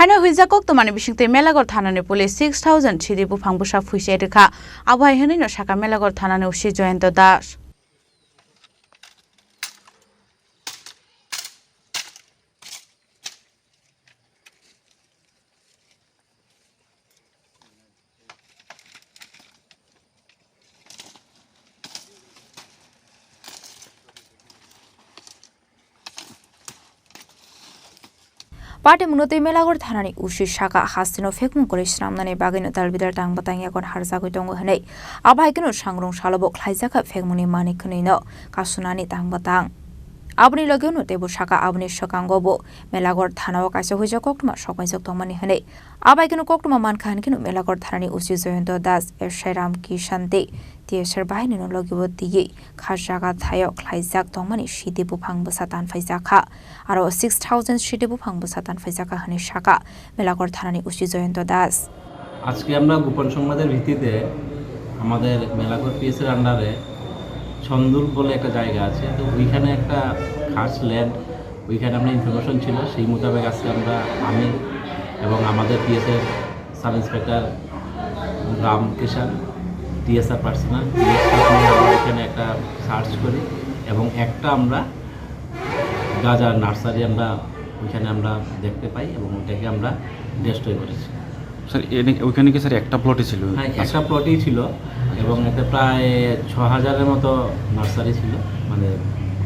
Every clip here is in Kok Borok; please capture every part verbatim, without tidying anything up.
Haino huijak koktwmani bisingtwi Melaghor thanani police six thousand sidi buphang bwsa phuisai rwkha. Abo hai hwnwi no sakha Melaghor thanani O C Jayanta Das. Party munotwi Melaghor thanani O C sakha hasteno phekmung kwrwi swnamnani bagwino dalbidal tang bwtang yakon harjagwi tongo hwnwi. Abo hai kheno sangrong salobo khlaijakha phekmungni manwi khwnwino kasunani tang bwtang. Aboni logio no teibo sakha aboni swkango bo Melaghor thanao kaisa huijak koktwma sokmaijak tongmani hwnwi. Abai kheno koktwma mankha hwnkheno Melaghor thanani O C Jayanta Das, S I Ram Kishan tei T S R bahainino logibo twiwi kha jaga thaio khlaijak tongmani sidi buphang bwsa tanphaijakha. Aro six thousand sidi buphang bwsa tanphaijakha hwnwi sakha Melaghor thanani O C Jayanta Das. আজকে আমরা গোপন সংবাদের ভিত্তিতে আমাদের মেলাঘর পিএসের আন্ডারে ছন্দুল বলে একটা জায়গা আছে, তো ওইখানে একটা খাস ল্যান্ড, ওইখানে আমরা ইনফরমেশন ছিল, সেই মোতাবেক আজকে আমরা, আমি এবং আমাদের পিএসের সাব ইন্সপেক্টর রাম কিষান, টিএসআর পার্সোনাল, আমরা ওইখানে একটা সার্চ করি এবং একটা আমরা গাজার নার্সারি আমরা ওইখানে আমরা দেখতে পাই এবং ওইটাকে আমরা ডেস্ট্রয় করেছি। স্যার, এনে-, ওইখানে কি স্যার একটা প্লটই ছিল? হ্যাঁ, আচ্ছা। একটা প্লটই ছিল এবং এতে প্রায় ছ হাজারের মতো নার্সারি ছিল, মানে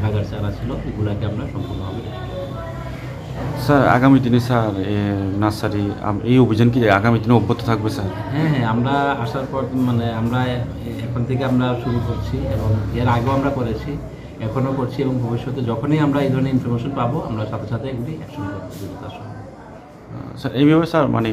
গাজার চারা ছিল, এগুলাকে আমরা সম্পূর্ণভাবে ডেস্ট্রয় করেছি। স্যার, আগামী দিনে স্যার, এ, নার্সারি, আম-, এই অভিযান কি আগামী দিনে অব্যাহত থাকবে স্যার? হ্যাঁ, হ্যাঁ, আমরা আসার পর, মানে, আমরা এ-, এখন থেকে আমরা শুরু করছি এবং এর আগেও আমরা করেছি, এখনো করছি এবং ভবিষ্যতে যখনই আমরা এই ধরনের ইনফরমেশন পাবো, আমরা সাথে সাথে এগুলি অ্যাকশন করবো দ্রুততার সঙ্গে। আহ, স্যার, এই ব্যাপারে স্যার, মানে,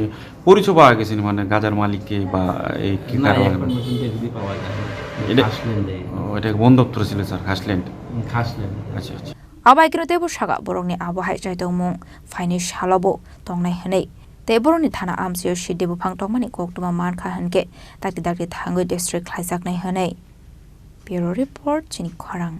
পরিচয় পাওয়া গেছে নি, মানে, গাজার মালিককে বা এই কি না, কারো এখন পর্যন্ত এগুলি পাওয়া যায়নি। এটা খাস ল্যান্ডে। ও, এটা বন দপ্তর ছিল স্যার, খাস ল্যান্ড? হুম, খাস ল্যান্ড। আচ্ছা, আচ্ছা। Abai kheno teibo sakha borokni abo hai chaitokmung phaini salobo tongnai hwnwi. Tei borokni thana amchaio sidi buphang tongmani koktwma mankha hwnkhe dakti dakti thangwi district khlaijaknai hwnwi. Bureau Report, Chini Khorang.